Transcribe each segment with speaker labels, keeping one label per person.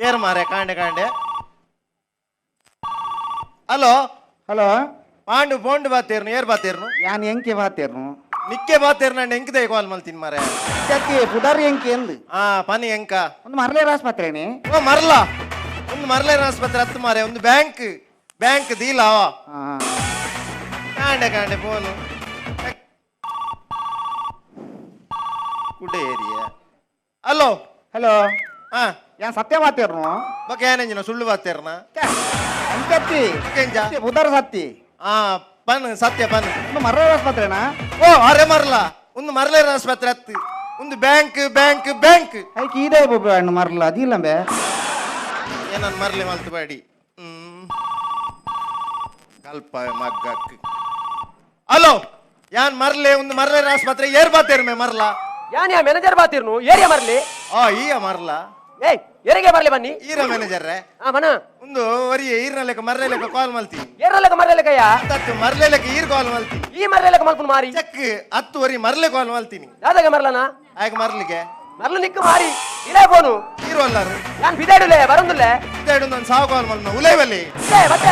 Speaker 1: ಏರ್ ಮಾರೆ ಕಾಂಡೆ ಕಾಂಡೆ. ಹಲೋ.
Speaker 2: ಹಲೋ.
Speaker 1: ಪಾಂಡು ಪೋಂಡು ಬಾತೇರ್ನು, ಏರ್ ಬಾತೇರ್ನು?
Speaker 2: ಯಾನ್ ಎಂಕೆ ಬಾತೇರ್ನು?
Speaker 1: ನಿಕ್ಕೆ ಬಾತೇರ್ನ, ಎಂಕದ ಕಾಲ್ ಮಲ್ತಿನ್ ಮಾರೆ?
Speaker 2: ಚತ್ತಿ ಪುದರ್ ಎಂಕೆ ಎಂದು.
Speaker 1: ಆ ಪನಿ ಎಂಕ.
Speaker 2: ಒಂದು ಮರ್ಲೇರ್ ಆಸ್ಪತ್ರೆನೆ.
Speaker 1: ಓ ಮರ್ಲಾ, ಒಂದು ಮರ್ಲೇರ್ ಆಸ್ಪತ್ರೆ ಹತ್ತು ಮಾರೆ, ಒಂದು ಬ್ಯಾಂಕ್ ಬ್ಯಾಂಕ್ ದೀಲಾವ. ಕಾಂಡೆ ಕಾಂಡೆ ಫೋನು ಕುಡೆ ಏರಿಯಾ. ಹಲೋ.
Speaker 2: ಹಲೋ.
Speaker 1: ಹಾ.
Speaker 2: ಯಾನ್ ಸತ್ಯ ಬಾತೇರ್ನು.
Speaker 1: ಬೊಕ ಏನೆಂಜಿನ ಸುಳ್ಳು ಬಾತೇರ್ನ?
Speaker 2: ಅಂಚತ್ತಿ.
Speaker 1: ಎಂಚ?
Speaker 2: ಪುದರ್ ಸತ್ತಿ.
Speaker 1: ಆ ಪನ್ ಸತ್ಯ ಪನ್.
Speaker 2: ಒಂದು ಮರ್ಲೇರ್ ಆಸ್ಪತ್ರೆನಾ?
Speaker 1: ಓ ಅರೆ ಮರ್ಲಾ, ಒಂದು ಮರ್ಲೇರ್ ಆಸ್ಪತ್ರೆ ಹತ್ತು, ಒಂದು ಬ್ಯಾಂಕ್ ಬ್ಯಾಂಕ್ ಬ್ಯಾಂಕ್.
Speaker 2: ಐಕ್ ಈದೇ ಹಣ್ಣು ಮರ್ಲ ಅದಿಲ್ಲಂಬೆ.
Speaker 1: ಏನನ್ ಮರ್ಲೆ ಮಲ್ತು ಬೇಡಿ. ಕಲ್ಪ ಮಗ್ಗಕ್. ಹಲೋ, ಯಾನ್ ಮರ್ಲೆ, ಒಂದು ಮರ್ಲೇರ್ ಆಸ್ಪತ್ರೆ, ಏರ್ ಬಾತೇರ್ಮೆ ಮರ್ಲಾ?
Speaker 3: ಯಾನ್ ಯಾ ಮ್ಯಾನೇಜರ್ ಬಾತಿರ್ನು, ಏರಿಯಾ ಮರ್ಲಿ.
Speaker 1: ಆ ಈಯ ಮರ್ಲಾ.
Speaker 3: ಏಯ್, ಏರಿಗೆ ಮರ್ಲಿ ಬನ್ನಿ.
Speaker 1: ಈರ ಮ್ಯಾನೇಜರ್.
Speaker 3: ಆ ಮನ.
Speaker 1: ಒಂದು ಒರಿಯೆ ಈರ್ನ ಲೆಕ್ಕ ಮರ್ಲೆ ಲೆಕ್ಕ ಕಾಲ್ ಮಲ್ತೀನಿ.
Speaker 3: ಏರಲೆಕ್ಕ ಮರ್ಲೆ ಲೆಕ್ಕಯ್ಯ?
Speaker 1: ತತ್ತು ಮರ್ಲೆ ಲೆಕ್ಕ ಈರ್ ಕಾಲ್ ಮಲ್ತೀನಿ.
Speaker 3: ಈ ಮರ್ಲೆ ಲೆಕ್ಕ ಮಲ್ಪುನು ಮಾರಿ.
Speaker 1: ಚೆಕ್ ಹತ್ತು ವರಿ ಮರ್ಲೆ ಕಾಲ್ ಮಲ್ತೀನಿ.
Speaker 3: ದಾದಾಗ ಮರ್ಲನಾ?
Speaker 1: ಆಯ್ಕ ಮರ್ಲಿಗೆ.
Speaker 3: ಮರ್ಲು ನಿಕ್ಕು ಮಾರಿ ಇರೇ ಫೋನು.
Speaker 1: ಈರು ಅಲ್ಲಾರು.
Speaker 3: ಯಾನ್ ಬಿದಾಡುಲೆ ಬರಂದುಲ್ಲೆ.
Speaker 1: ಇದೇಡು ನಾನು ಸಾವು ಕಾಲ್ ಮಲ್ನ ಉಲೈವಲ್ಲಿ.
Speaker 3: ಏ ಮತ್ತೆ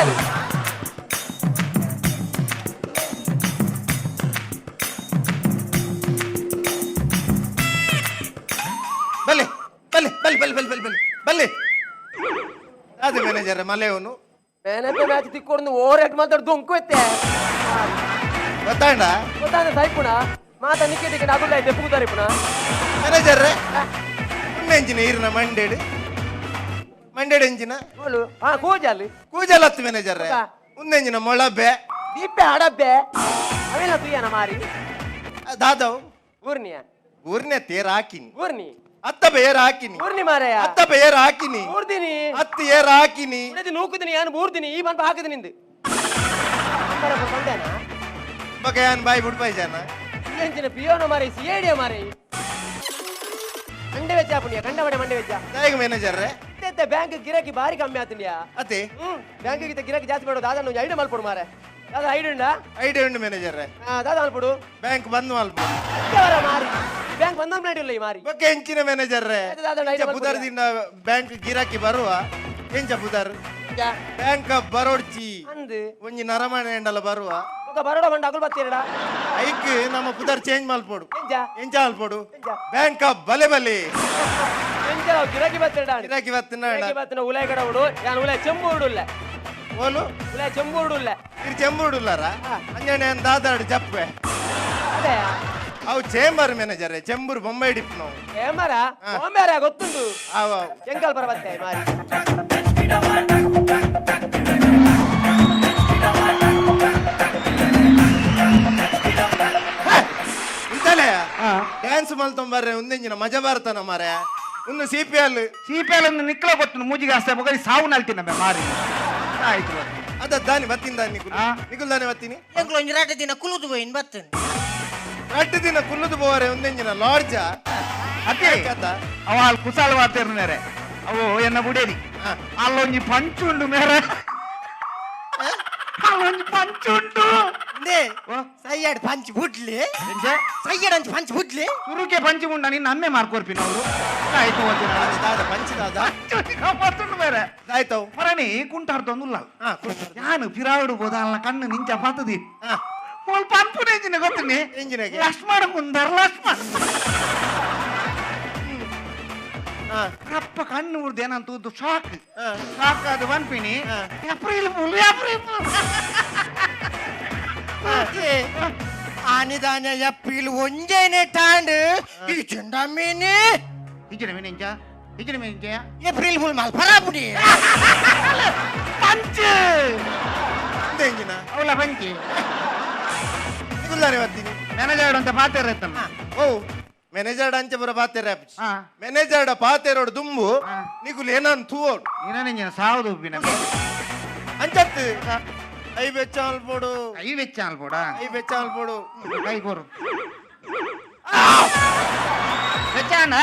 Speaker 1: ಬಲ್ಲೆ ಬಲ್ಲೆ ಬಲ್ಲೆ ಬಲ್ಲೆ ಬಲ್ಲೆ ಬಲ್ಲೆ ಬಲ್ಲೆ ಬಲ್ಲೆ. ಅದೇ ಮ್ಯಾನೇಜರ್ ಮಲೆಯವನು.
Speaker 3: ಮ್ಯಾನೇಜರ್ ಮ್ಯಾಚ್ ತಿಕ್ಕೊಡ್ದು ಓವರ್ ಆಕ್ಟ್ ಮಾತಾಡ್ ದೊಂಕು ಎತ್ತೆ.
Speaker 1: ಗೊತ್ತಾಂಡ?
Speaker 3: ಗೊತ್ತಾಂಡ ಸಾಯ್ಪುಣ ಮಾತ ನಿಕ್ಕೆ ದಿಕ್ಕೆ ಅಗುಲ್ಲ ಐತೆ ಪೂದಾರಿ ಪುಣ.
Speaker 1: ಮ್ಯಾನೇಜರ್ ಎಂಜಿನ ಈರ್ನ ಮಂಡೇಡು ಮಂಡೇಡು ಎಂಜಿನ.
Speaker 3: ಬೋಲು ಹಾ ಕೂಜಲ್ಲಿ.
Speaker 1: ಕೂಜಲ್ ಹತ್ತು ಮ್ಯಾನೇಜರ್. ಉಂದೆಂಜಿನ ಮೊಳಬೆ.
Speaker 3: ದೀಪೆ ಹಡಬ್ಬೆ ಅವೆಲ್ಲ ತುಯ್ಯನ ಮಾರಿ.
Speaker 1: ದಾದವ್.
Speaker 3: ಊರ್ನಿಯ.
Speaker 1: ಊರ್ನೆ ತೇರ್ ಹಾಕಿನಿ.
Speaker 3: ಊರ್ನಿ.
Speaker 1: ಅತ್ತ ಬೇರ್ ಹಾಕಿನಿ.
Speaker 3: ಊರ್ನಿ ಮಾರಯ್ಯ.
Speaker 1: ಅತ್ತ ಬೇರ್ ಹಾಕಿನಿ.
Speaker 3: ಊರ್ದಿನಿ.
Speaker 1: ಅತ್ತು ಏರ್ ಹಾಕಿನಿ.
Speaker 3: ಉಳಿದು ನೂಕುದಿನಿ ಯಾನು ಬೂರ್ದಿನಿ ಈ ಬಂಪ ಹಾಕಿದ ನಿಂದು ಬಂದೇನಾ?
Speaker 1: ಬಗೆ ಯಾನ್ ಬಾಯಿ ಬುಡ್ಪಾಯಿ ಜನ.
Speaker 3: ಎಂಚಿನ ಪಿಯೋನ ಮಾರಿ ಸಿಏಡಿಯ ಮಾರಿ ಮಂಡೆ ವೆಚ್ಚ ಪುಣ್ಯ ಕಂಡಮಡೆ ಮಂಡೆ ವೆಚ್ಚ.
Speaker 1: ಹೇಗೆ ಮ್ಯಾನೇಜರ್?
Speaker 3: ಇತ್ತೆ ಬ್ಯಾಂಕ್ ಗಿರಾಕಿ ಬಾರಿ ಕಮ್ಮಿ ಆತಂಡ್ಯಾ.
Speaker 1: ಅತೆ.
Speaker 3: ಬ್ಯಾಂಕ್ ಗಿತ್ತ ಗಿರಾಕಿ ಜಾಸ್ತಿ ಮಾಡೋದು ದಾದಾ ಐಡಿಯಾ ಮಲ್ಪಡು ಮಾರೆ. ದಾದಾ ಐಡಿ ಉಂಡಾ?
Speaker 1: ಐಡಿಯಾ ಉಂಡು ಮ್ಯಾನೇಜರ್.
Speaker 3: ಹಾ ದಾದಾ ಮಲ್ಪಡು.
Speaker 1: ಬ್ಯಾಂಕ್ ಬಂದ್ ಮಲ್ಪ.
Speaker 3: ಮಾರಿ ಬ್ಯಾಂಕ್ ಬಂದ ಇಲ್ಲ ಈ ಮಾರಿ.
Speaker 1: ಬೊಕ್ಕ ಎಂಚಿನ ಮ್ಯಾನೇಜರ್? ಬುಧವಾರ ದಿನ ಬ್ಯಾಂಕ್ ಗಿರಾಕಿ ಬರುವ ಎಂಚ ಬುಧರ್ ಬ್ಯಾಂಕ್ ಬರೋಡ್ಚಿ
Speaker 3: ಅಂದು
Speaker 1: ಒಂಜಿ ನರಮಣೆ ಎಂಡಲ ಬರುವ.
Speaker 3: ಬೊಕ್ಕ ಬರೋಡ ಬಂಡ ಅಗುಲ್ ಬತ್ತೀರಡ.
Speaker 1: ಐಕ್ ನಮ್ಮ ಪುದರ್ ಚೇಂಜ್ ಮಲ್ಪೋಡು.
Speaker 3: ಎಂಚ?
Speaker 1: ಎಂಚ ಮಲ್ಪೋಡು?
Speaker 3: ಎಂಚ?
Speaker 1: ಬ್ಯಾಂಕ್ ಬಲೆ ಬಲೆ.
Speaker 3: ಎಂಚ ಗಿರಾಕಿ ಬತ್ತೀರಡ.
Speaker 1: ಗಿರಾಕಿ ಬತ್ತಿನ.
Speaker 3: ಗಿರಾಕಿ ಬತ್ತಿನ ಉಲಾಯ್ ಕಡ ಉಡು ಯಾನ್ ಉಲಾಯ್ ಚೆಂಬು ಉಡುಲ್ಲ.
Speaker 1: ಓಲು
Speaker 3: ಉಲಾಯ್ ಚೆಂಬು ಉಡುಲ್ಲ.
Speaker 1: ಇರ್ ಚೆಂಬು ಉಡುಲ್ಲಾರ ಅಂಜನೆ ದಾದಾಡು ಜಪ್ಪೆ.
Speaker 3: ಅದೇ
Speaker 1: ಅವು ಚೇಂಬರ್ ಮ್ಯಾನೇಜರ್ ಚೆಂಬೂರು ಬೊಂಬೈ ಡಿಪ್ನು.
Speaker 3: ಚೇಂಬರ ಬಾಂಬೆರ ಗೊತ್ತುಂಟು.
Speaker 1: ಅವ
Speaker 3: ಚೆಂಕಲ್ ಪರ ಬತ್ತೆ ಮಾರಿ.
Speaker 1: ಇಂತಲೇ ಡ್ಯಾನ್ಸ್ ಮಲ್ತೊಂಬರ್ರೆ ಒಂದೆಂಜಿನ ಮಜಾ ಬರ್ತಾನ ಮಾರೆ ಒಂದು C P L.
Speaker 2: C P L ಒಂದು ನಿಕ್ಕಲ ಗೊತ್ತು ಮೂಜಿಗೆ ಆಸ್ತೆ ಬೊಗರಿ ಸಾವು ನಲ್ತಿನ ಮಾರಿ ಆಯ್ತು.
Speaker 1: ಅದ ದಾನಿ ಬತ್ತೀನಿ ದಾನಿ ನಿಕುಲ್. ನಿಕುಲ್ ದಾನಿ ಬತ್ತೀನಿ.
Speaker 4: ಎಂಕ್ಲು ಒಂಜಿ ರಡ್ಡ್ ದಿನ ಕುಲುದು ಪೋಯಿನ್ ಬತ್ತನ್.
Speaker 1: ರಡ್ಡ್ ದಿನ ಕುಲ್ಲುದು ಪೋವರೆ ಒಂದೆಂಜಿನ ಲಾಡ್ಜ.
Speaker 2: ಅದೇ ಅವ ಅಲ್ಲಿ ಕುಸಾಲ ವಾತೇರ್ನ ಮೇರೆ ಅವು ಎನ್ನ ಬುಡೇರಿ ಅಲ್ಲೊಂಜಿ ಪಂಚುಂಡು ಮೇರೆ ಅಲ್ಲೊಂಜಿ ಪಂಚುಂಡು.
Speaker 4: ಸೈಯಡ್ ಪಂಚ್ ಬುಡ್ಲಿ. ಸೈಯಡ್ ಅಂಚ್ ಪಂಚ್ ಬುಡ್ಲಿ.
Speaker 2: ಸುರುಕೆ ಪಂಚಿ ಮುಂಡ ನಿನ್ನ ಅಮ್ಮೆ ಮಾರ್ಕೋರ್ಪಿನ ಅವರು ಆಯ್ತು.
Speaker 1: ದಾದ ಪಂಚ್ ದಾದ
Speaker 2: ಮತ್ತುಂಡು ಮೇರೆ.
Speaker 1: ಆಯ್ತು
Speaker 2: ಮರಣಿ ಕುಂಟಾಡ್ತೊಂದುಲ್ಲ ಯಾನು ಫಿರಾವುಡು ಬೋದ ಅಲ್ಲ ಕಣ್ಣು ನಿಂಚ ಪಾತದಿ ಓಲ್ ಪಂಪುನ ಎಂಜಿನ ಗೊತ್ತುನಿ
Speaker 1: ಎಂಜಿನಗೆ
Speaker 2: ಲಕ್ಷ್ಮಣ ಕುಂದರ್ ಲಕ್ಷ್ಮಣ ರಪ್ಪ ಕಣ್ಣು ಉರ್ದು ಏನಂತ ಉದ್ದು ಶಾಕ್ ಶಾಕ್ ಅದು ಪನ್ಪಿನಿ ಏಪ್ರಿಲ್ ಫುಲ್ ಏಪ್ರಿಲ್ ಫುಲ್.
Speaker 4: ಆನಿದಾನ ಏಪ್ರಿಲ್ ಒಂಜೇನೆ ಟಾಂಡ್ ಈ ಚೆಂಡ ಮೀನಿ.
Speaker 2: ಇಜ್ಜಿನ ಮೀನು ಇಂಚ ಇಜ್ಜಿನ ಮೀನು ಇಂಚ
Speaker 4: ಏಪ್ರಿಲ್ ಫುಲ್ ಮಲ್ಪರಾಪುಡಿ
Speaker 2: ಪಂಚ್
Speaker 1: ಎಂಜಿನ
Speaker 2: ಅವಳ ಪಂಚಿ
Speaker 1: ನಿಗುಲ್ದಾನೆ ಬರ್ತೀನಿ.
Speaker 2: ಮ್ಯಾನೇಜರ್ ಅಂತ ಪಾತೇರ್ ಇತ್ತಲ್ಲ.
Speaker 1: ಓ ಮ್ಯಾನೇಜರ್ ಅಂಚೆ ಬರ ಪಾತೇರ್ ಮ್ಯಾನೇಜರ್ ಪಾತೇರೋಡು ದುಂಬು ನಿಗುಲ್ ಏನನ್ ತೂವೋಡು.
Speaker 2: ಏನೇನ ಸಾವುದು ಉಪ್ಪಿನ
Speaker 1: ಅಂಚತ್ತು ಕೈ ಬೆಚ್ಚ ಅಲ್ಪೋಡು.
Speaker 2: ಕೈ ಬೆಚ್ಚ ಅಲ್ಪೋಡ.
Speaker 1: ಕೈ ಬೆಚ್ಚ ಅಲ್ಪೋಡು.
Speaker 2: ಕೈ ಕೊರು ಬೆಚ್ಚಾನ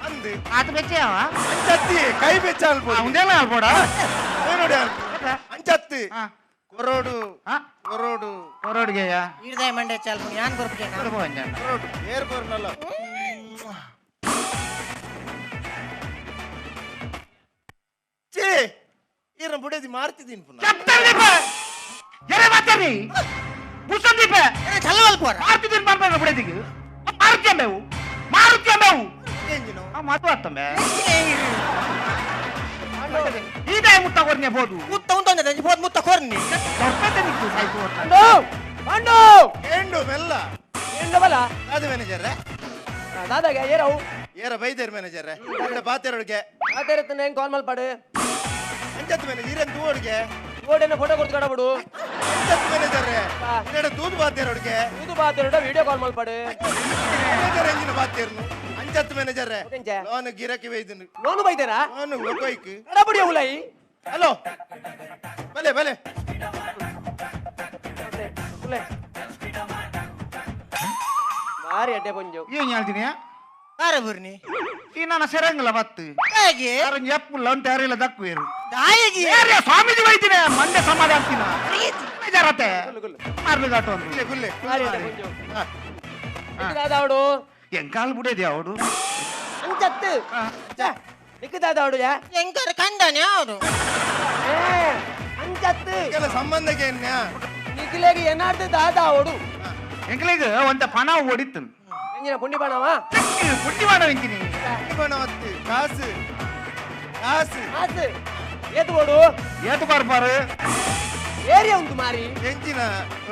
Speaker 1: ಅಂದು
Speaker 2: ಆತ ಬೆಚ್ಚವ.
Speaker 1: ಅಂಚತ್ತಿ ಕೈ ಬೆಚ್ಚ ಅಲ್ಪೋಡು.
Speaker 2: ಉಂದೆಲ್ಲ ಅಲ್ಪೋಡ.
Speaker 1: ನೋಡಿ ಅಂಚತ್ತಿ ಕೊರೋಡು ಕೊರೋಡು
Speaker 2: ಕೊರೊಡ್ಗೆಯ
Speaker 4: ಇರ್ದಾಯ ಮಂಡೆ ಚಾಲ್ಪು ಯಾನ್ ಕೊರ್ಪುಜೆ
Speaker 1: ಕೊರೊಡು ಏರ್ ಕೊರ್ನಲ್ಲ ಛೀ ಈರ್ನ ಬುಡದಿ ಮಾರ್ತಿದ್ದೀನಿ ಪುನಃ
Speaker 2: ಚಪ್ತರ್ದೀಪ ಎರೆ ಮಾತಾಡಿ ಬುಸಂದೀಪ
Speaker 4: ಚಲವಲ್ ಪೋರ
Speaker 2: ಮಾರ್ತಿದ್ದೀನಿ ಬರ್ಬೇಡ ಬುಡದಿಗೆ ಮಾರುತ್ಯಂಬೇವು ಮಾರುತ್ಯಂಬೇವು
Speaker 1: ಎಂಜಿನ
Speaker 2: ಆ ಮಾತು ಆತ್ತಂಬೆ ಈದಾಯ ಮುತ್ತ ಕೊರ್ನೆ ಬೋದು
Speaker 4: ಮುತ್ತ ಉಂಟೊಂದೆ ಪೋದ್ ಮುತ್ತ ಕೊರ್ನಿ
Speaker 2: ದೊಡ್ಡತೆ ನಿಕ್ಕು ಸಾಯ್ತು ಒಟ್ಟ.
Speaker 3: ಪಾಂಡು ಪಾಂಡು
Speaker 1: ಏಂಡು ಮೆಲ್ಲ
Speaker 3: ఏండవల
Speaker 1: ಅದು ಮ್ಯಾನೇಜರ್
Speaker 3: ದಾದಾಗೆ ಏರವು
Speaker 1: ಏರ ಬೈದೇರ್ ಮ್ಯಾನೇಜರ್ ఇక్కడ ಬಾತೆರೊಳಗೆ
Speaker 3: ಮಾತಾಡ್ತಾನೆ ಹೆಂಗ್ ಕಾಲ್ ಮಲ್ಪಾಡು
Speaker 1: ಅಂಚತ್ ಮ್ಯಾನೇಜರ್ ಇರೇನ್ ತೂವೊಡ್ಗೆ
Speaker 3: ಓಡೇನ ಫೋಟೋ ಕೊಡ್ತು ಕಡಬಿಡು
Speaker 1: ಅಂಚತ್ ಮ್ಯಾನೇಜರ್ ಇರೇಡ ತೂದು ಬಾತೆರೊಡ್ಗೆ
Speaker 3: ತೂದು ಬಾತಿರಡ ವಿಡಿಯೋ ಕಾಲ್ ಮಲ್ಪಾಡು
Speaker 1: ಮ್ಯಾನೇಜರ್ ಎಂಜಿನ ಬಾತೇರ್ನು ಅಂಚತ್ ಮ್ಯಾನೇಜರ್
Speaker 3: ಎಂಚ?
Speaker 1: ಲೋನ್ ಗಿರಾಕಿ ಬೈದನು
Speaker 3: ಲೋನು ಬೈತೇರಾ
Speaker 1: ಲೋನ್ ಲೊಕೊಯ್ಕ್
Speaker 3: ಕಡಬುಡಿ ಉಲೈ
Speaker 1: ಹಲೋ ಬಲೆ ಬಲೆ
Speaker 3: ಉಲೈ ಬಾರಿ ಅಡ್ಡೆ ಪೊಂಜು
Speaker 2: ಏನ್ ಹೇಳ್ತೀನಿ
Speaker 4: ಕಾರ ಬುರ್ನಿ
Speaker 2: ಈ ನನ್ನ ಸೆರಂಗಲ ಬತ್ತು
Speaker 4: ಹಾಗೆ
Speaker 2: ಯಾರೊಂದು ಎಪ್ಪುಲ್ಲ ಅಂತ ಯಾರಿಲ್ಲ ದಕ್ಕುವೇರು
Speaker 4: ದಾಯಿಗೆ
Speaker 2: ಏರಿಯ ಸ್ವಾಮೀಜಿ ಬೈತೀನಿ ಮಂಡೆ ಸಮಾಧಿ ಆಗ್ತೀನ ಬೇಜಾರತ್ತೆ ಮಾರ್ಲಿ ಘಾಟು ಒಂದು
Speaker 1: ಗುಲ್ಲೆ ಗುಲ್ಲೆ
Speaker 3: ಬಾರಿ ಅಡ್ಡೆ ಪೊಂಜು ದಾದಾವಡು
Speaker 2: ಎಂಕಾಲ್ ಬುಡೇದಿ ಅವಡು
Speaker 3: ಅಂಚತ್ತು ನಿಕ್ಕ ದಾದಾವಡು ಯಾ
Speaker 4: ಎಂಕರ್ ಕಂಡನೆ ಅವನು
Speaker 3: ಏ, ಅಂಚತ್ತು
Speaker 1: ಕೆಲ ಸಂಬಂಧಕ್ಕೆ ಏನ್ಯ
Speaker 3: ನಿಖಿಲೇಗೆ ಏನಾಡ್ದು ದಾದಾವಡು
Speaker 2: ಎಂಕಲಿಗ ಒಂತ ಪಣ ಓಡಿತ್ತು
Speaker 3: ಎಂಜಿನ ಪುಂಡಿ ಬಾಣವ
Speaker 2: ಪುಂಡಿ ಮಾಡ ಎಂಕಿನಿ
Speaker 1: ಬಣವತ್ತು ಕಾಸು ಕಾಸು
Speaker 3: ಆಸು ಏತು ಬೋಡು
Speaker 2: ಏತು ಬರ್ಪಾರು
Speaker 3: ಏರಿಯಾ ಉಂಟು ಮಾರಿ
Speaker 1: ಎಂಚಿನ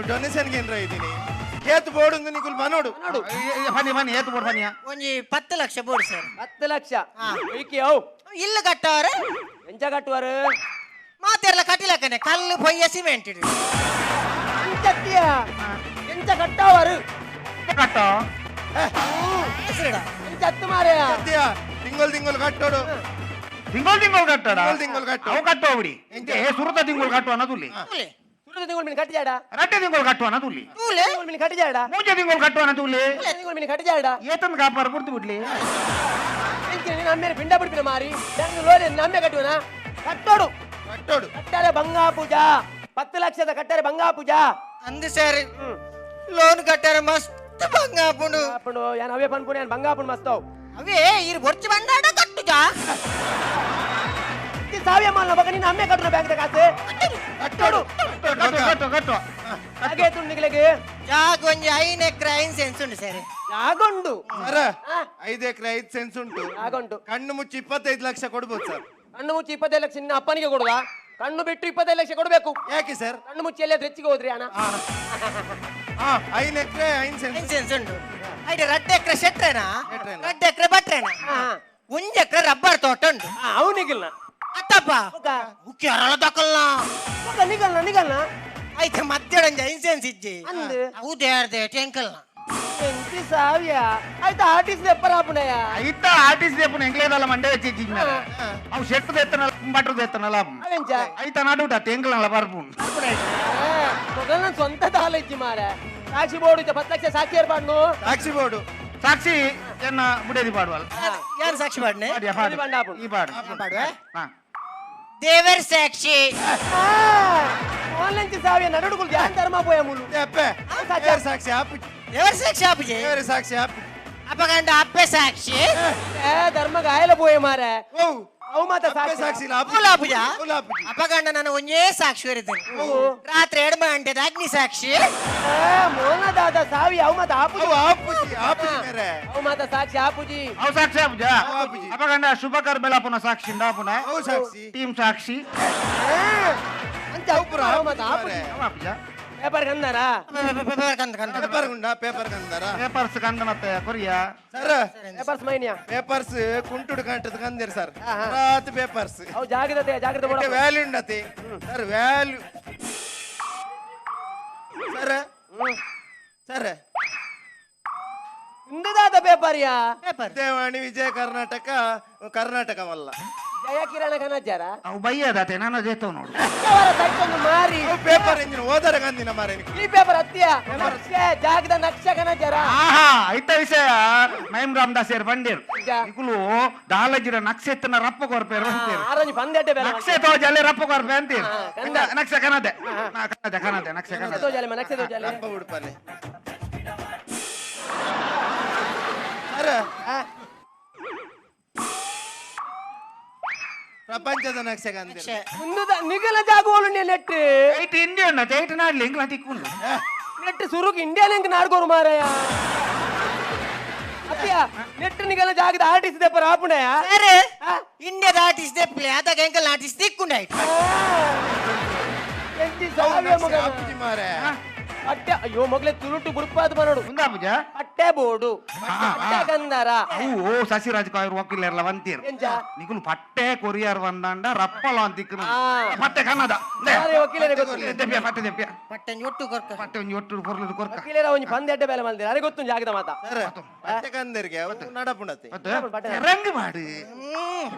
Speaker 1: ಡೊನೇಷನ್ಗೆ ಏನ್ರ ಇದ್ದೀನಿ ಏತು ಬೋರ್ಡ್ ಒಂದು ನಿಕುಲ್ ಬನೋಡು
Speaker 3: ನೋಡು
Speaker 2: ಫನಿ ಫನಿ ಏತು ಬೋಡ್ ಫನಿಯ
Speaker 4: ಒಂಜಿ 10 ಲಕ್ಷ ಬೋಡು ಸರ್
Speaker 3: 10 ಲಕ್ಷ ಒಯ್ಕಿ ಅವು
Speaker 4: ಇಲ್ಲ ಕಟ್ಟವರ
Speaker 3: ಎಂಚ ಕಟ್ಟುವರು
Speaker 4: ಮಾತೆರ್ಲ ಕಟ್ಟಿಲಕ್ಕನೆ ಕಲ್ಲು ಪೊಯ್ಯ ಸಿಮೆಂಟ್ ಇಡು
Speaker 3: ಅಂಚತ್ತಿಯ ಎಂಚ ಕಟ್ಟವರು
Speaker 2: ಕಟ್ಟ
Speaker 4: ಹೆಸರಿಡ
Speaker 3: ಅಂಚತ್ತು ಮಾರೆಯ
Speaker 1: ಸತ್ಯ ತಿಂಗಳು ತಿಂಗಳು ಕಟ್ಟೋಡು
Speaker 2: ತಿಂಗಳು ತಿಂಗಳು ಕಟ್ಟಡ
Speaker 1: ತಿಂಗಳು ತಿಂಗಳು ಕಟ್ಟು.
Speaker 2: ಅವು ಕಟ್ಟುವ ಬಿಡಿ ಏ ಸುರುತ ತಿಂಗಳು ಕಟ್ಟುವ ಅನ್ನೋದುಲ್ಲಿ
Speaker 4: ತೂಲೆ
Speaker 3: ಸುರುತ ತಿಂಗಳು ಮೀನು ಕಟ್ಟಿಜಾಡ
Speaker 2: ರಡ್ಡೆ ತಿಂಗಳು ಕಟ್ಟುವ ಅನ್ನೋದುಲ್ಲಿ
Speaker 4: ತೂಲೆ
Speaker 3: ತಿಂಗಳು ಮೀನು ಕಟ್ಟಿಜಾಡ
Speaker 2: ಮೂಜೆ ತಿಂಗಳು ಕಟ್ಟುವ ಅನ್ನೋದುಲ್ಲಿ
Speaker 3: ತಿಂಗಳು ಮೀನು ಕಟ್ಟಿಜಾಡ
Speaker 2: ಏತಂದು ಕಾಪಾರ ಕೊಡ್ತು ಬಿಡ್ಲಿ
Speaker 3: ಎಂಚಿನ ನೀನು ಅಮ್ಮೇಲೆ ಪಿಂಡ ಬಿಡ್ಪಿನ ಮಾರಿ ಬ್ಯಾಂಕ್ ಲೋನ್ ನಮ್ಮೆ ಕಟ್ಟುವನ ಕಟ್ಟೋಡು
Speaker 1: ಕಟ್ಟೋಡು
Speaker 3: ಕಟ್ಟಾರೆ ಬಂಗಾ ಪೂಜಾ 10 ಲಕ್ಷದ ಕಟ್ಟಾರೆ ಬಂಗಾ ಪೂಜಾ
Speaker 4: ಅಂದು ಸರ್ ಲೋನ್ ಕಟ್ಟಾರ ಮಸ್ತ್ ಬಂಗ ಆಪುಂಡು
Speaker 3: ಅಪ್ಪಂಡು ಯಾನ್ ಅವೇ ಪನ್ಪುಣ ಯಾನ್ ಬಂಗಾ ಆಪುಂಡು ಮಸ್ತಾವ್
Speaker 4: ಅವೇ ಇರು ಬೊರ್ಚು ಬಂದಾಡ ಕಟ್ಟುಜಾ
Speaker 3: ಸಾವಿಯ ಮಾಲ್ನ ಮಗ ನೀನು ಅಮ್ಮೆ ಕಟ್ಟುನ ಬ್ಯಾಂಕ್ ಕಾಸು
Speaker 1: ಕಟ್ಟೋಡು
Speaker 2: ಕಟ್ಟು ಕಟ್ಟು ಕಟ್ಟು
Speaker 3: ಹಾಗೆ ತುಂಡಿಗಳಿಗೆ
Speaker 4: ಜಾಗ ಒಂಜಿ 5 ಎಕರೆ 5 ಸೆನ್ಸ್ ಉಂಟು ಸರ್
Speaker 3: ಜಾಗುಂಡು
Speaker 1: ಸರ
Speaker 3: ಆ.
Speaker 1: 5 ಎಕರೆ 5 ಸೆನ್ಸ್ ಉಂಟು
Speaker 3: ಜಾಗುಂಟು
Speaker 1: ಕಣ್ಣು ಮುಚ್ಚಿ 25 ಲಕ್ಷ ಕೊಡ್ಬೋದು ಸರ್
Speaker 3: ಕಣ್ಣು ಮುಚ್ಚಿ 25 ಲಕ್ಷ ನಿನ್ನ ಅಪ್ಪನಿಗೆ ಕೊಡುದ ಕಣ್ಣು ಬಿಟ್ಟು 25 ಲಕ್ಷ ಕೊಡಬೇಕು
Speaker 1: ಯಾಕೆ ಸರ್
Speaker 3: ಕಣ್ಣು ಮುಚ್ಚಿ ಎಲ್ಲಿಯಾದ್ರೂ ಹೆಚ್ಚಿಗೆ ಹೋದ್ರಿ ಅಣ್ಣ
Speaker 1: 5 ಎಕರೆ 5 ಸೆನ್ಸ್
Speaker 4: 5 ಸೆನ್ಸ್ ಉಂಟು ಐದು ರಡ್ಡು ಎಕರೆ ಶೆಟ್ರೇನಾ
Speaker 1: ಶೆಟ್ರೇನ.
Speaker 4: ರಡ್ಡು ಎಕರೆ ಬಟ್ರೇನಾ
Speaker 3: ಹಾ.
Speaker 4: ಒಂಜ್ ಎಕರೆ ರಬ್ಬರ್ ತೋಟ ಉಂಟು
Speaker 3: ಅವನಿಗಿಲ್ಲ
Speaker 4: ಅತ್ತಪ್ಪ ಕೇರಳ ದಕ್ಕಲ್ನ
Speaker 3: ನಿಗಲ್ನ ನಿಗಲ್ನ
Speaker 4: ಆಯ್ತು ಮಧ್ಯಾಹ್ನ ಒಂಜಿ 5 ಸೆನ್ಸ್ ಇಜ್ಜಿ
Speaker 3: ಅಂದು.
Speaker 4: ಹೌದು ಯಾರ್ದೆ ಟೆಂಕಲ್ನ
Speaker 3: ಎಂತಿ ಸಾವಿಯ ಆಯ್ತು ಆರ್ಟಿಸ್ಟ್ ಎಪ್ಪರ ಆಪುಣಯ್ಯ
Speaker 2: ಐತ ಆರ್ಟಿಸ್ಟ್ ದೇಪುನ ಎಂಗ್ಲೇದಲ್ಲ ಮಂಡೆ ಹೆಚ್ಚಿಜ್ಜಿನ ಅವು ಶೆಟ್ಟು ದೇತ್ತನಲ್ಲ ಬಟ್ರು ದೇತ್ತನಲ್ಲ
Speaker 3: ಅವೆಂಚ
Speaker 2: ಐತ ನಡುಟ ತೆಂಗ್ಲಲ್ಲ ಬರ್ಪುನ್
Speaker 3: ಮೊದಲ ಸ್ವಂತ ದಾಲ ಇಜ್ಜಿ ಮಾರೆ ಸಾಕ್ಷಿ ಬೋರ್ಡ್ ಇದ್ದ 10 ಲಕ್ಷ ಸಾಕ್ಷಿ ಏರ್ಪಾಡ್ನು
Speaker 1: ಸಾಕ್ಷಿ ಬೋರ್ಡು
Speaker 2: ಸಾಕ್ಷಿ ಎನ್ನ ಬುಡೇದಿ ಪಾಡುವಲ್ಲ
Speaker 4: ಯಾರು ಸಾಕ್ಷಿ ಪಾಡ್ನೆ
Speaker 2: ಪಾಡ್ಯ, ಪಾಡು.
Speaker 3: ಬಂಡ ಆಪುಂಡು.
Speaker 2: ಈ ಪಾಡು
Speaker 4: ಪಾಡುವೆ
Speaker 2: ಹಾ.
Speaker 4: ದೇವರ ಸಾಕ್ಷಿ
Speaker 3: ಆನ್ಲೈನ್ ಸಾವಿಯ ನಡುಡುಗುಲ್ ಧ್ಯಾನ ಧರ್ಮ ಪೋಯ ಮುಲು
Speaker 1: ಅಪ್ಪೆ
Speaker 3: ಸಾಕ್ಷಿ.
Speaker 1: ಸಾಕ್ಷಿ ಆಪು
Speaker 4: ದೇವರ ಸಾಕ್ಷಿ ಆಪುಜೆ
Speaker 1: ದೇವರ ಸಾಕ್ಷಿ ಆಪು
Speaker 4: ಅಪಗಂಡ ಅಪ್ಪೆ ಸಾಕ್ಷಿ
Speaker 3: ಏ ಧರ್ಮ ಗಾಯಲ ಪೋಯ ಮಾರೆ
Speaker 1: ಓ
Speaker 3: ಅವು ಮಾತ
Speaker 1: ಅಪ್ಪೆ
Speaker 3: ಸಾಕ್ಷಿ
Speaker 1: ಸಾಕ್ಷಿ ಲಾಪು
Speaker 4: ಮೂಲ ಆಪುಜ
Speaker 1: ಲಾಪುಜಿ
Speaker 4: ಅಪಗಂಡ ನಾನು ಒಂದೇ ಸಾಕ್ಷಿ ಇರ್ತೇನೆ ರಾತ್ರಿ 2 ಗಂಟೆದ ಅಗ್ನಿ ಸಾಕ್ಷಿ
Speaker 3: ಏ ಮೋನ ದಾದ ಸಾವಿ ಅವು ಮಾತ ಆಪುಜಿ
Speaker 1: ಅವು ಆಪುಜಿ ಆಪುಜಿ ಮೇರೆ
Speaker 3: ಅವು ಮಾತ ಸಾಕ್ಷಿ ಆಪುಜಿ
Speaker 2: ಅವು ಸಾಕ್ಷಿ ಆಪುಜ
Speaker 1: ಅವು ಆಪುಜಿ.
Speaker 2: ಅಪಗಂಡ ಶುಭಕರ್ ಬೆಳಪುನ ಸಾಕ್ಷಿ ಆಪುನ
Speaker 1: ಅವು ಸಾಕ್ಷಿ
Speaker 2: ಟೀಮ್ ಸಾಕ್ಷಿ
Speaker 3: ಅಂಚ
Speaker 1: ಅವು ಪೂರ
Speaker 3: ಅವು ಮಾತ
Speaker 1: ಆಪುಜಿ
Speaker 3: ಆಪುಜಿ
Speaker 1: ಮಾರೆ.
Speaker 2: ಅವು ಆಪುಜ
Speaker 3: ಪೇಪರ್ ಕಂದಾರ
Speaker 4: ಕಂದ ಕಂದ
Speaker 1: ಪೇಪರ್ ಉಂಡಾ ಪೇಪರ್ ಕಂದಾರ
Speaker 2: ಪೇಪರ್ಸ್ ಕಂದನತ್ತೆ ಕೊರಿಯಾ
Speaker 1: ಸರ್
Speaker 3: ಪೇಪರ್ಸ್ ಮೈನಿಯಾ
Speaker 1: ಪೇಪರ್ಸ್ ಕುಂಟುಡು ಕಂಟದ ಕಂದಿರ್ ಸರ್
Speaker 3: ಹಾ, ಹಾ.
Speaker 1: ರಾತ್ ಪೇಪರ್ಸ್
Speaker 3: ಅವು ಜಾಗ್ರತೆ ಜಾಗ್ರತೆ ಬೋಡ
Speaker 1: ವ್ಯಾಲ್ಯೂ ಉಂಡತಿ ಸರ್ ವ್ಯಾಲ್ಯೂ ಸರ್ ಸರ್
Speaker 3: ಇಂದದಾದ ಪೇಪರ್ ಯಾ
Speaker 4: ಪೇಪರ್
Speaker 1: ವಿದ್ಯಾವಾಣಿ ವಿಜಯ ಕರ್ನಾಟಕ ಕರ್ನಾಟಕವಲ್ಲ
Speaker 3: ಜಯ ಕಿರಣ ಕನಜಾರ
Speaker 2: ಅವು ಬೈಯದಾತೆ ನಾನು ಜೇತವ್ ನೋಡು
Speaker 3: ಮಾರಿ
Speaker 1: ಪೇಪರ್ ಎಂಜಿನ ಓದರ ಗಂದಿನ ಮಾರೆ
Speaker 3: ಈ ಪೇಪರ್ ಅತ್ತಿಯ ನಕ್ಷೆ ಜಾಗದ ನಕ್ಷೆ ಕನಜಾರ
Speaker 2: ಆಹಾ ಐತ ವಿಷಯ ನೈಮ್ ರಾಮದಾಸ್ ಏರ್ ಬಂಡೇರು ಇಕುಲು ದಾಲಜಿರ ನಕ್ಷೆ ಎತ್ತನ ರಪ್ಪ ಕೊರ್ಪೇರು ಅಂತೀರು
Speaker 3: ಆರಂಜಿ ಬಂದೆಟ್ಟೆ ಬೇರೆ
Speaker 2: ನಕ್ಷೆ ತೋಜಲೆ ರಪ್ಪ ಕೊರ್ಪೆ ಅಂತೀರು ನಕ್ಷೆ ಕನದೆ ಕನದೆ ಕನದೆ ನಕ್ಷೆ ಕನದೆ
Speaker 3: ತೋಜಲೆ ನಕ್ಷೆ ತೋಜಲೆ
Speaker 1: ರಪ್ಪ ಉಡುಪಲೆ ಸರ್ ಪ್ರಪಂಚದ ನಕ್ಷೆ ಗಂದಿರ
Speaker 3: ಮುಂದುದ ನಿಗಲ ಜಾಗೋಳು ನೆಟ್
Speaker 2: ಐಟ್ ಇಂಡಿಯಾ ಐಟ್ ನಾಡ್ಲಿ ಇಂಗ್ಲ ತಿಕ್ಕೊಂಡು
Speaker 3: ನೆಟ್ ಸುರುಕ್ ಇಂಡಿಯಾ ಲಿಂಕ್ ನಾಡ್ಕೋರು ಮಾರಾಯ ಅತ್ತಿಯ ನೆಟ್ ನಿಗಲ ಜಾಗದ ಆರ್ಟಿಸ್ಟ್ ದೆಪ್ಪರ ಆಪುಣಯ
Speaker 4: ಸರ್ ಇಂಡಿಯಾದ ಆರ್ಟಿಸ್ಟ್ ದೆಪ್ಪಲೆ ಅದಾಗ ಎಂಕಲ್ ಆರ್ಟಿಸ್ಟ್ ದಿಕ್ಕುಂಡ ಆಯ್ತು
Speaker 3: ಎಂಚಿ ಸಾವಿಯ ಮಗ
Speaker 1: ಆಪುಜಿ ಮಾರೆ
Speaker 3: ಅಟ್ಟೆ ಅಯ್ಯೋ ಮಗ್ಲೆ ತುರುಟು ಗುರುಪಾದ ಬರೋಡು
Speaker 2: ಉಂದಾಪುಜ
Speaker 3: ಅಟ್ಟೆ ಬೋಡು ಅಟ್ಟೆ ಗಂಧರ
Speaker 2: ಅವು ಸಸಿರಾಜ್ ಕಾಯರ್ ವಕೀಲರ್ಲ ವಂತೀರ್
Speaker 3: ಎಂಚ
Speaker 2: ನಿಗುಲು ಪಟ್ಟೆ ಕೊರಿಯರ್ ಬಂದಾಂಡ ರಪ್ಪಲ ಅಂತಿಕ್ಕನು
Speaker 3: ಆ.
Speaker 2: ಪಟ್ಟೆ ಕನ್ನಡ
Speaker 3: ಯಾರೇ ವಕೀಲರೇ ಗೊತ್ತಿಲ್ಲ
Speaker 2: ದೆಪ್ಪಿಯ ಪಟ್ಟೆ ದೆಪ್ಪಿಯ
Speaker 4: ಪಟ್ಟೆ ಒಟ್ಟು ಕೊರ್ಕ
Speaker 2: ಪಟ್ಟೆ ಒಂಜಿ ಒಟ್ಟು ಪೊರ್ಲು ಕೊರ್ಕ
Speaker 3: ವಕೀಲರ ಒಂಜಿ ಪಂದ್ ಎಡ್ಡೆ ಬೇಲೆ ಮಲ್ದಿರ ಅರೆ ಗೊತ್ತು ಜಾಗದ ಮಾತ
Speaker 1: ಸರ್ ಪಟ್ಟೆ ಕಂದರಿಗೆ ಅವು ನಡಪುಣತೆ
Speaker 2: ಮತ್ತೆ ರಂಗ್ ಮಾಡು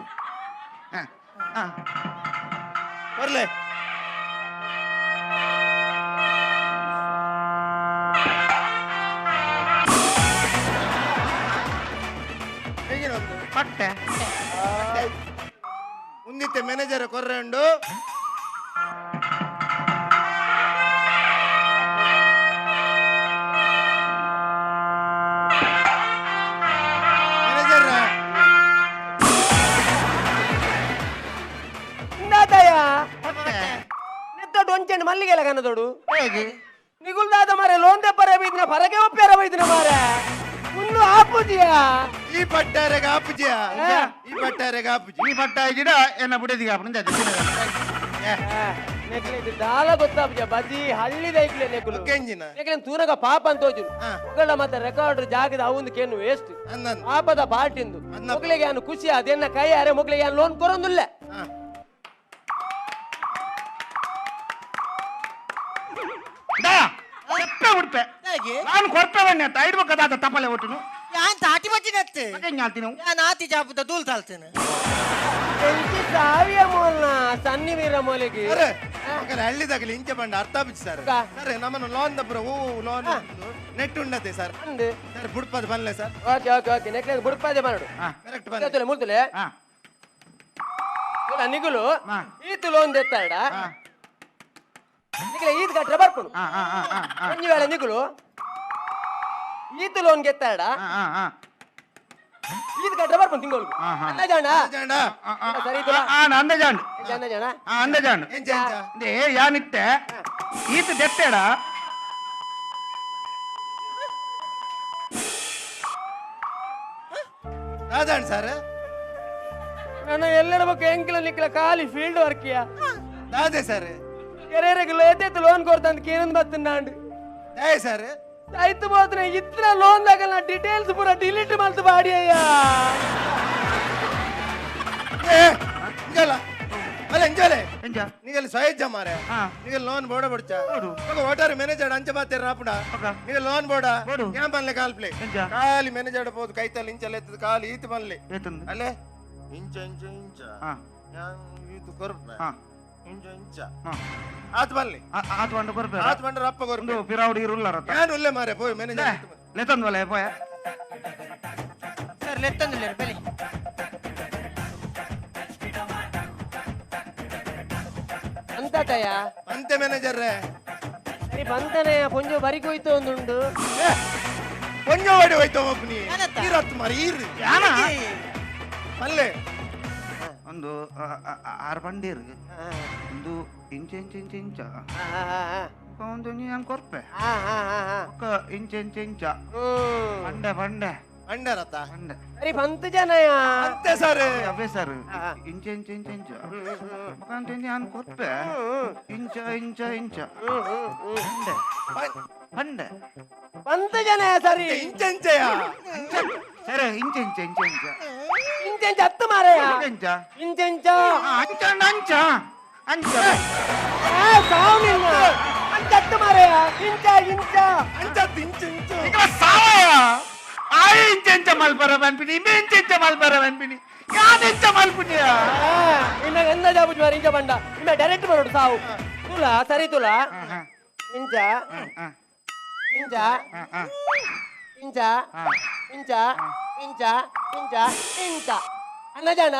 Speaker 2: ಹ, ಹ.
Speaker 1: ಬರ್ಲೆ ಹೇಗೆ ಒಂದು
Speaker 2: ಪಟ್ಟೆ
Speaker 1: ಮುಂದಿತ್ತೆ ಮ್ಯಾನೇಜರ್ ಕೊರ್ರೆ ಉಂಡು ಮ್ಯಾನೇಜರ್
Speaker 3: ಇಂದಾತಯ್ಯ
Speaker 2: ಪಟ್ಟೆ
Speaker 3: ನೆತ್ತೊಟ್ಟು ಒಂಚೆಂಡು ಮಲ್ಲಿಗೆಲ್ಲ ಕನ್ನದೋಡು
Speaker 2: ಹೇಗೆ
Speaker 3: ನಿಗುಲ್ದಾದ ಮಾರೆ ಲೋನ್ ದೆಪ್ಪರೆ ಬೈದಿನ ಪರಗೆ ಒಪ್ಪ್ಯಾರ ಬೈದಿನ ಮಾರೆ ಮುನ್ನು ಆಪುಜಿಯ
Speaker 1: ಈ ಪಟ್ಟಾರೆಗೆ ಆಪುಜಿಯ ಈ ಪಟ್ಟಾರೆಗೆ ಆಪುಜಿ
Speaker 2: ಈ ಪಟ್ಟ ಗಿಡ ಎನ್ನ ಬುಡದಿಗೆ ಆಪುನ
Speaker 3: ನೆಕ್ಲೆ ದಾಲ ಗೊತ್ತಾಪುಜ ಬಜಿ ಹಳ್ಳಿದ ಐಕ್ಲೆ ನೆಕುಲು
Speaker 1: ಕೆಂಜಿನ
Speaker 3: ನೆಕ್ಲೆ ತೂನಗ ಪಾಪ ಅಂತ ಹೋಜು
Speaker 1: ಹಾ.
Speaker 3: ಮಗಳ ಮತ್ತೆ ರೆಕಾರ್ಡ್ ಜಾಗದ ಅವಂದು ಕೇನು ವೇಸ್ಟ್
Speaker 1: ಅಂದನ್
Speaker 3: ಪಾಪದ ಪಾರ್ಟಿಂದು
Speaker 1: ಅನ್ನ.
Speaker 3: ಮೊಗ್ಲಿಗೆ ಅನು ಖುಷಿ ಅದೆನ್ನ ಕೈ ಅರೆ ಮೊಗ್ಲಿಗೆ ಲೋನ್ ಕೊರೊಂದುಲ್ಲ
Speaker 1: ಹಾ.
Speaker 2: ಚೆಪ್ಪೆ ಉಡ್ಪೆ
Speaker 4: ಹಾಗೆ
Speaker 2: ನಾನು ಕೊರ್ಪೆ ಬನ್ನಿ ಅಂತ ಐದು ದಾದ ತಪಲೆ ಒಟ್ಟುನು
Speaker 4: ಯಾನ್ ತಾಟಿ ಬಚ್ಚಿನತ್ತೆ
Speaker 2: ಮತ್ತೆ ಆಲ್ತೀನಿ
Speaker 4: ಯಾನ್ ಆತಿ ಜಾಪುದ ದೂಲ್ ತಾಳ್ತೇನೆ
Speaker 3: ಎಂಚಿ ಸಾವಿಯ ಮೋಲ್ನ ಸನ್ನಿ ವೀರ ಮೋಲಿಗೆ
Speaker 1: ಅರೆ ಮಗನ ಹಳ್ಳಿದಾಗಲಿ ಇಂಚೆ ಬಂಡ ಅರ್ಥ ಆಪುಜಿ ಸರ್
Speaker 3: ಅಕ್ಕ.
Speaker 1: ಸರ್ ನಮ್ಮನ್ನು ಲೋನ್ ದಪ್ಪರ ಓ ಲೋನ್ ನೆಟ್ ಉಂಡತೆ ಸರ್
Speaker 3: ಅಂದು
Speaker 1: ಸರ್ ಬುಡ್ಪದ ಬನ್ಲೆ ಸರ್
Speaker 3: ಓಕೆ ಓಕೆ ಓಕೆ ನೆಕ್ಲೆ ಬುಡ್ಪಾದೆ ಮಾಡು
Speaker 1: ಕರೆಕ್ಟ್ ಬನ್ನಿ
Speaker 3: ಮುಲ್ತುಲೆ ಮುಲ್ತುಲೆ
Speaker 2: ಹಾ
Speaker 3: ಇಲ್ಲ ನಿಗುಲು
Speaker 2: ಹಾ.
Speaker 3: ಈತು ಲೋನ್ ದೆತ್ತಾಡ
Speaker 2: ಹಾ.
Speaker 3: ನಿಗಲೆ ಈತ್ ಕಟ್ರೆ ಬರ್ಪುನು
Speaker 2: ಹಾ ಹಾ ಹಾ ಹಾ ಹಾ
Speaker 3: ಒಂಜಿ ವೇಳೆ ನಿಗುಲು ಈತು ಲೋನ್ ಗೆತ್ತಾಡ
Speaker 2: ಹಾ ಹಾ ಹಾ
Speaker 3: ಈತ್ ಕಟ್ರೆ ಬರ್ಪುನು ತಿಂಗಳು
Speaker 2: ಹಾ, ಹಾ.
Speaker 3: ಅನ್ನ ಜಾಣ
Speaker 1: ಜಾಣ
Speaker 3: ಸರಿ ಇತ್ತಲ್ಲ?
Speaker 2: ಆ ಅಂದಜಾಂಡ್
Speaker 3: ಜಾಣ ಜಾಣ
Speaker 2: ಆ ಅಂದಜಾಂಡ್
Speaker 1: ಎಂಚ ಎಂಚ
Speaker 2: they ಯಾನಿತ್ತೆ ಈತ ದೆತ್ತೆಡ
Speaker 1: ದಾದಾಣ್ ಸರ್
Speaker 3: ನಾನು ಎಲ್ಲರ ಬೊಕ್ಕ ಎಂಕಿಲ ನಿಕ್ಲ ಖಾಲಿ ಫೀಲ್ಡ್ ವರ್ಕಿಯ
Speaker 1: ದಾದೆ ಸರ್
Speaker 3: ಕೆರೆರೆಗ್ ಲೇತೇತ್ ಲೋನ್ ಕೊಡ್ತಂತ ಕೇನಂದ್ ಬತ್ತುಂಡಾಂಡ್
Speaker 1: ದಾಯೆ ಸರ್
Speaker 3: ಆಯ್ತು ಬೋದ್ರೆ ಇತ್ರ ಲೋನ್ ದಾಗಲ್ಲ ಡೀಟೇಲ್ಸ್ ಪೂರ ಡಿಲೀಟ್ ಮಲ್ತು ಬಾಡಿ ಅಯ್ಯ
Speaker 1: ಏ ಇಂಜಲ ಅಲ್ಲ ಇಂಜಲೆ
Speaker 2: ಎಂಜ
Speaker 1: ನಿಗಲ್ ಸ್ವಯಜ್ಜ ಮಾರೆ
Speaker 2: ಹಾ.
Speaker 1: ನಿಗಲ್ ಲೋನ್ ಬೋಡ ಬಡ್ಚ
Speaker 2: ಬೋಡು.
Speaker 1: ಮಗ ವಾಟರ್ ಮ್ಯಾನೇಜರ್ ಅಂಚ ಬಾತೆ ರಾಪುಡ
Speaker 2: ಓಕ.
Speaker 1: ನಿಗಲ್ ಲೋನ್ ಬೋಡ
Speaker 2: ಬೋಡು.
Speaker 1: ಯಾನ್ ಬನ್ಲೆ ಕಾಲ್ ಪ್ಲೇ
Speaker 2: ಎಂಚ?
Speaker 1: ಖಾಲಿ ಮ್ಯಾನೇಜರ್ ಪೋದು ಕೈತಲ್ ಇಂಚಲ ಎತ್ತದ ಖಾಲಿ ಈತ ಬನ್ಲೆ
Speaker 2: ಏತಂದು
Speaker 1: ಅಲ್ಲೇ ಇಂಚ ಇಂಚ ಇಂಚ
Speaker 2: ಹಾ
Speaker 1: ಯಾನ್ ಈತ ಕೊರ್ಪೆ
Speaker 2: ಹಾ
Speaker 1: ಇಂಚ ಇಂಚ
Speaker 2: ಹಾ
Speaker 1: ಆತ್ ಬನ್ಲೆ
Speaker 2: ಆತ ಬಂಡು ಕೊರ್ಪೆ
Speaker 1: ಆತ್ ಬಂಡ್ರ ಅಪ್ಪ ಕೊರ್ಪೆ
Speaker 2: ಒಂದು ಪಿರಾವುಡು ಇರುಲ್ಲರ
Speaker 1: ಯಾನ್ ಉಲ್ಲೆ ಮಾರೆ ಪೋಯ್ ಮ್ಯಾನೇಜರ್
Speaker 2: ಲೆತಂದು ವಲೆ ಪೋಯ
Speaker 4: ಸರ್ ಲೆತ್ತಂದಿಲ್ಲ ಬೆಲೆ
Speaker 3: ಅಂತಟಯ್ಯ
Speaker 1: ಅಂತೆ ಮ್ಯಾನೇಜರ್
Speaker 3: ಸರಿ ಬಂತನೆ ಪೊಂಜು ಬರಿ ಕೊಯ್ತು ಒಂದುಂಡು
Speaker 1: ಕೊಂಜ ಓಡಿ ಹೋಯ್ತು ಒಬ್ಬನಿ
Speaker 4: ಯಾನತ್ತ?
Speaker 1: ಈರತ್ತು ಮಾರೆ ಈರು
Speaker 2: ಯಾನ
Speaker 1: ಅಲ್ಲೇ
Speaker 2: ಒಂದು ಆರು ಬಂಡೀರು ಒಂದು ಇಂಚ ಇಂಚ ಇಂಚ ಇಂಚ ಒಂದು ನಾನು ಕೊರ್ಪೆ ಒಕ್ಕ ಇಂಚ ಇಂಚ ಇಂಚ ಬಂಡೆ ಬಂಡೆ
Speaker 1: ಅಂಡರತ್ತ
Speaker 2: ಬಂಡೆ
Speaker 3: ಸರಿ ಬಂತು ಜನಯ
Speaker 1: ಅಂತೆ ಸರ್
Speaker 2: ಅವೇ ಸರ್ ಇಂಚ ಇಂಚ ಇಂಚ ಇಂಚ ಅಂತ ನಾನು ಕೊರ್ಪೆ ಇಂಚ ಇಂಚ ಇಂಚ ಬಂಡೆ ಬಂಡೆ
Speaker 3: ಬಂತು ಜನಯ ಸರಿ
Speaker 1: ಇಂಚ ಇಂಚೆಯ
Speaker 2: ಸರ್ ಇಂಚ ಇಂಚ ಇಂಚ ಇಂಚ
Speaker 3: ಇಂಚ ಇಂಚ ಹತ್ತು ಮಾರಾಯ
Speaker 2: ಇಂಚ
Speaker 3: ಇಂಚ ಇಂಚ
Speaker 2: ಅಂಚ ಅಂಚ ಅಂಚ
Speaker 3: ಸಾವು ನಿನ್ನ ಅಂಚ ಹತ್ತು ಮಾರಾಯ ಇಂಚ ಇಂಚ
Speaker 1: ಅಂಚತ್ತು ಇಂಚ ಇಂಚು
Speaker 2: ಸಾಯ ಆಯ್ ಇಂಚ ಇಂಚ ಮಲ್ಪರ ಬನ್ಪಿನಿ ಇಂಬೆ ಇಂಚ ಇಂಚ ಮಲ್ಪರ ಬನ್ಪಿನಿ ಯಾನೆಂಚ ಮಲ್ಪುನಿಯ?
Speaker 3: ಇನ್ನ ಎಂದ ಜಾಬುಜ್ ಮಾರ ಇಂಚ ಬಂಡ ಇನ್ನ ಡೈರೆಕ್ಟ್ ಬರೋಡು ಸಾವು. ತುಲಾ ಸರಿ ತುಲಾ. ಇಂಚ ಇಂಚ ಇಂಚ ಇಂಚ ಇಂಚ ಇಂಚ ಇಂಚ ಅನ್ನ ಜಾನ.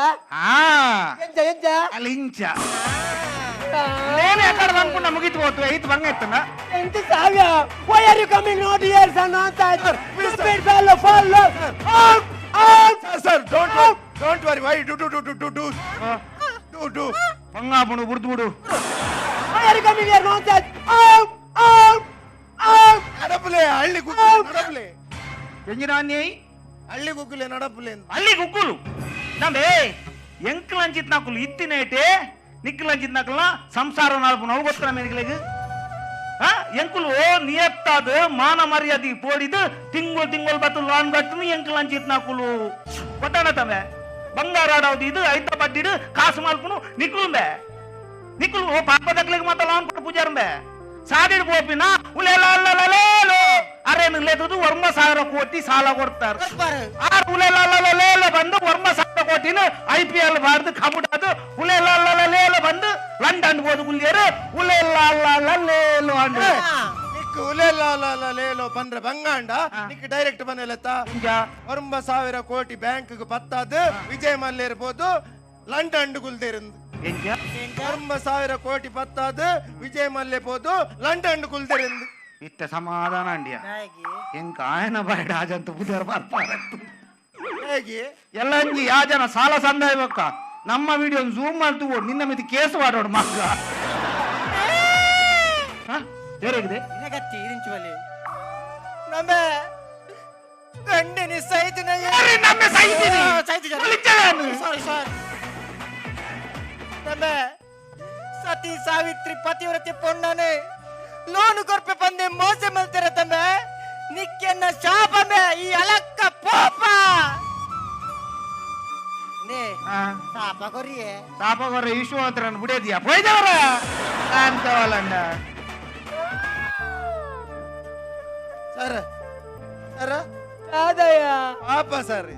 Speaker 3: ಎಂಚ ಎಂಚ?
Speaker 2: ಅಲ್ಲಿ ಇಂಚ నేను ఎక్కడ అనుకున్నా ముగిపోతు ఐదు బంగ ఎత్తున్నా.
Speaker 3: ఎంత Savya, why are you coming not here, son? Not that stupid fellow, follow out out.
Speaker 1: Sir sir, don't don't worry. Why do do do do do do do do?
Speaker 2: బంగాపుడు బుర్దు బుడు.
Speaker 3: Why are you coming here, nonsense? Out out out.
Speaker 1: ನಡಪುಲೆ ಹಳ್ಳಿ ಕುಕ್ಕುಲೆ ನಡಪುಲೆ.
Speaker 2: ಎಂಜಿನಾನ್ಯೈ?
Speaker 1: ಹಳ್ಳಿ ಕುಕ್ಕುಲೆ ನಡಪುಲೆ.
Speaker 2: అల్లి కుక్కులు నంబే ఎంకులంచిత్ నాకులు ఇత్తినేటే నిక్కులంచిత్ నాకుల సంసారం నలుపు నవ్వు ಗೊತ್ತನ ಮೇನಿಗಳಿಗೆ. ಎಂಕುಲು ನಿಯತ್ತಾದ ಮಾನ ಮರ್ಯಾದೆ ಪೋಡಿದು ತಿಂಗಳು ತಿಂಗಳು ಬತ್ತು ಲೋನ್ ಕಟ್ಟುನು. ಎಂಕುಲಂಚಿತ್ ನಾಕುಲು ಗೊತ್ತಾನ ತಮ್ಮೆ ಬಂಗಾರ ಆಡೋದು ಇದು ಐತ ಬಡ್ಡಿಡು ಕಾಸು ಮಾಲ್ಪುನು ನಿಕ್ಕುలుಂಬೆ ನಿಕ್ಕುಲು. ಓ ಪಾಪದಕ್ಲಿಗೆ ಮಾತ ಲೋನ್ ಕೊಟ್ಟು ಪೂಜಾರಂಬೆ ಸಾದಿಡ್ ಪೋಪಿನ ಉಲೆಲಾಲಲಲೇಲೋ ಅರೆ ಲೇತದು ವರ್ಮ ಸಾವಿರ ಕೋಟಿ ಸಾಲ ಕೊಡ್ತಾರೆ. ಆರ್ ಉಲೆಲಾಲಲಲೇಲ ಬಂದು ವರ್ಮ ಸಾವಿರ ಕೋಟಿನ ಐಪಿಎಲ್ ಬಾರ್ದು ಕಬುಡಾದು ಉಲೆಲಾಲಲಲೇಲ ಬಂದು ಲಂಡನ್ ಹೋದು ಗುಲ್ಲೇರು ಉಲೆಲಾಲಲಲೇಲೋ ಅಂಡು.
Speaker 1: ನಿಕ್ ಉಲೆ ಲ ಲ ಲೇಲೋ ಪಂದ್ರೆ ಬಂಗಾಂಡ ನಿಕ್ ಡೈರೆಕ್ಟ್ ಬನ್ನೆಲೆತ್ತ. ಒಂಬ ಸಾವಿರ ಕೋಟಿ ಬ್ಯಾಂಕ್ ಪತ್ತಾದ ವಿಜಯ್ ಮಲ್ಯ ಇರ್ಬೋದು ಲಂಡನ್ ಕುಲ್ದಿರಂದು.
Speaker 2: ಎಂಜ?
Speaker 1: ಒಂಬ ಸಾವಿರ ಕೋಟಿ ಪತ್ತಾದ ವಿಜಯ್ ಮಲ್ಯ ಪೋದು ಲಂಡನ್ ಕುಲ್ದಿರಂದು.
Speaker 2: ಇತ್ತ ಸಮಾಧಾನ ಅಂಡಿಯ ಎಂಕ ಆಯನ ಬಾಯ್ ರಾಜಂತ ಪುದರ್ ಬರ್ಪಾರತ್ತು.
Speaker 1: ಹೇಗೆ?
Speaker 2: ಎಲ್ಲ ಅಂಜಿ ಯಾ ಜನ ಸಾಲ ಸಂದಾಯ ಬಕ್ಕ ನಮ್ಮ ವಿಡಿಯೋ ಝೂಮ್ ಮಾಡ್ತು ನಿನ್ನ ಮಿತಿ ಕೇಸ್ ಮಾಡೋಡು ಮಗ ಹೇಗಿದೆ?
Speaker 4: ನಮ್ಮೆ ಗಂಡನಿ ಸೈತಿನ.
Speaker 2: ನಮ್ಮ ಸೈತಿನಿ.
Speaker 4: ಸಾರಿ ಸಾರಿ. ನಮ್ಮೆ ಸತಿ ಸಾವಿತ್ರಿ ಪತಿವ್ರತೆ ಪೊಣ್ಣನೆ ಲೋನು ಕೊರ್ಪೆ ಪಂದೆ ಮೋಸ ಮಲ್ತಿರ ತಮ್ಮೆ ನಿಕ್ಕೆನ್ನ ಶಾಪಮೆ ಈ ಅಲಕ್ಕ ಪೋಪ ನೇ ಶಾಪ ಕೊರಿಯೇ.
Speaker 2: ಶಾಪ ಕೊರ್ರೆ ವಿಶ್ವ ಹತ್ರ ಬಿಡೇದಿಯಾ ಪೋಯ್ದವರ ಅಂತವಲ್ಲಂಡ.
Speaker 1: Sir sir.
Speaker 3: ಆದಯ.
Speaker 1: ಪಾಪ ಸರ್,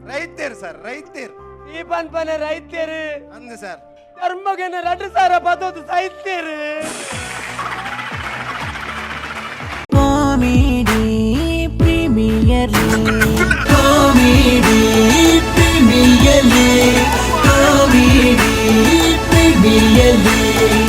Speaker 1: ರೈತರು ಸರ್, ರೈತರು.
Speaker 3: ಈ ಪನ್ಪನೆ ರೈತರು.
Speaker 1: ಅಂದು sir.
Speaker 3: ಧರ್ಮಗೆನ 2000 ಪದೋದು ಸೈತೇರು.
Speaker 5: Comedy Premier League. Comedy Premier League. Comedy Premier League.